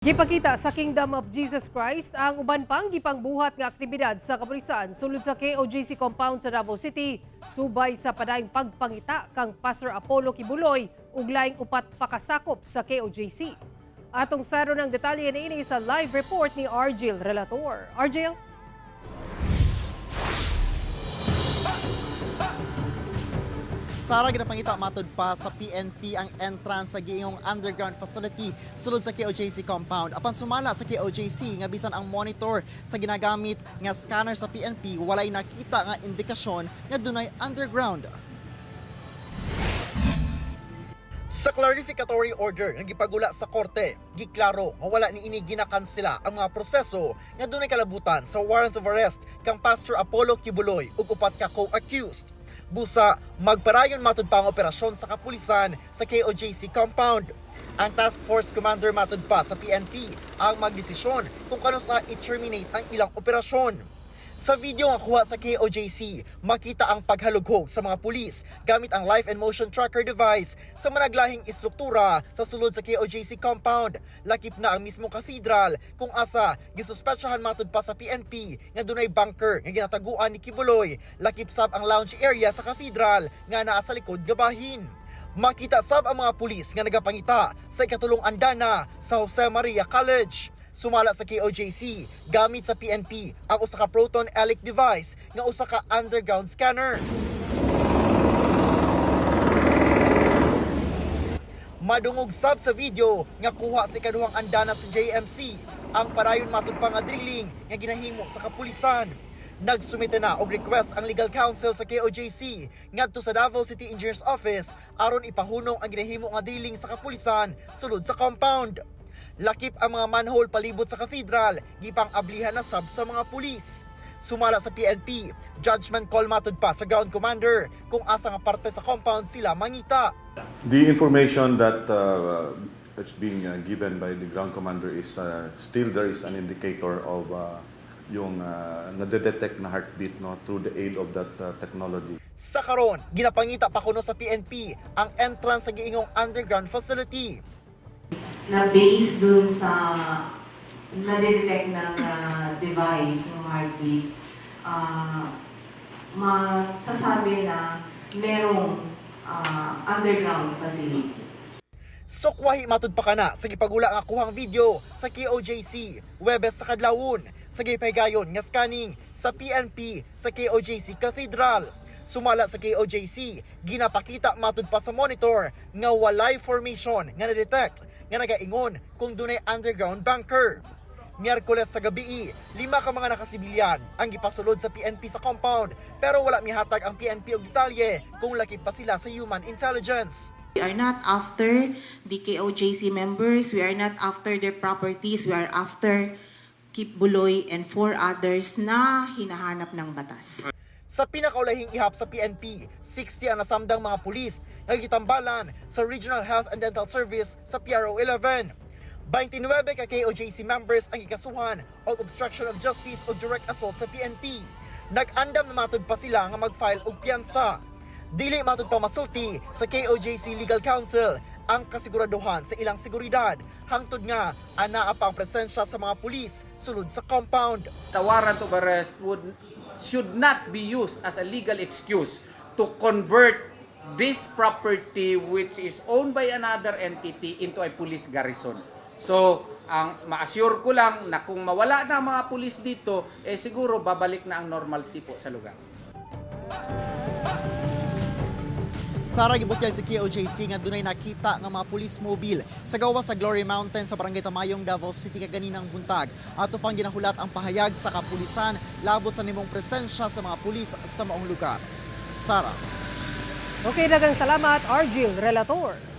Gipakita sa Kingdom of Jesus Christ ang uban pang gipangbuhat nga aktibidad sa kapulisan sulod sa KOJC compound sa Davao City subay sa padayong pagpangita kang Pastor Apollo Quiboloy ug laing upat pa kasakop sa KOJC. Atong saron ang detalye niini sa live report ni Argel Relator. Argel? Sara, ginapangita matud pa sa PNP ang entrance sa giingong underground facility sulod sa KOJC compound. Apan sumala sa KOJC nga bisan ang monitor sa ginagamit nga scanner sa PNP, walay nakita nga indikasyon nga dunay underground. Sa clarificatory order nga gipagula sa korte, giklaro nga wala ni ini ginakansela ang mga proseso nga dunay kalabutan sa warrants of arrest kang Pastor Apollo Quiboloy ug upat ka co-accused. Busa, magparayon matud pa ang operasyon sa kapulisan sa KOJC compound. Ang task force commander matud pa sa PNP ang magdesisyon kung kanus-a i-terminate ang ilang operasyon. Sa video nga kuha sa KOJC, makita ang paghalughog sa mga pulis gamit ang life and motion tracker device sa managlahing istruktura sa sulod sa KOJC compound. Lakip na ang mismong cathedral kung asa gisuspetsahan matud pa sa PNP nga dunay bunker nga ginataguan ni Quiboloy. Lakip sab ang lounge area sa cathedral nga naa sa likod nga bahin. Makita sab ang mga pulis nga nagapangita sa ikatulong andana sa Jose Maria College. Sumala sa KOJC, gamit sa PNP ang usa ka Proton ELIC device nga usa ka underground scanner. Madungog sab sa video nga kuha sa ikaduhang andana sa JMC ang padayon matud pa nga drilling nga ginahimo sa kapulisan. Nagsumite na og request ang legal counsel sa KOJC ngadto sa Davao City Engineers Office aron ipahunong ang ginahimo nga drilling sa kapulisan sulod sa compound. Lakip ang mga manhole palibot sa cathedral, gipang ablihan na sab sa mga pulis. Sumala sa PNP, judgment call matud pa sa ground commander kung asa nga parte sa compound sila mangita. The information that is being given by the ground commander is still there is an indicator of yung nadedetect na heartbeat, no, through the aid of that technology. Sa karon, ginapangita pa kuno sa PNP ang entrance sa giingong underground facility. Na based dun sa nadidetect ng device ng heartbeat, masasabi na merong underground facility. Sukwahi matud pa kana sa gipagula nga kuhang video sa KOJC Webes sa kadlawon sa gipahigayon nga scanning sa PNP sa KOJC Cathedral. Sumala sa KOJC, ginapakita matud pa sa monitor nga walay formation nga na-detect nga nagaingon kung dunay underground bunker. Miyerkules sa gabi, lima ka mga nakasibilyan ang gipasulod sa PNP sa compound, pero wala mihatag ang PNP og detalye kung lakip pa sila sa human intelligence. We are not after the KOJC members, we are not after their properties, we are after Quiboloy and four others na hinahanap ng batas. Sa pinakaulahing ihap sa PNP, 60 ang nasamdang mga pulis nga gitambalan sa Regional Health and Dental Service sa PRO 11. 29 ka KOJC members ang gikasuhan og obstruction of justice o direct assault sa PNP. Nag-andam na matud pa sila nga mag-file og piyansa. Dili matud pa masulti sa KOJC Legal Counsel ang kasiguraduhan sa ilang seguridad hangtod nga anaa pa ang presensya sa mga pulis sulod sa compound. The warrant of arrest should not be used as a legal excuse to convert this property, which is owned by another entity, into a police garrison. So, ang ma-assure ko lang na kung mawala na ang mga pulis dito, eh siguro babalik na ang normalcy po sa lugar. Sara, gibutyag sa KOJC nga dunay nakita nga mga police mobile sa gawas sa Glory Mountain sa Barangay Tamayong, Davao City kaganinang buntag. Ato pang ginahulat ang pahayag sa kapulisan labot sa nimong presensya sa mga pulis sa maong lugar. Sara. Okay, daghang salamat, Argel Relator.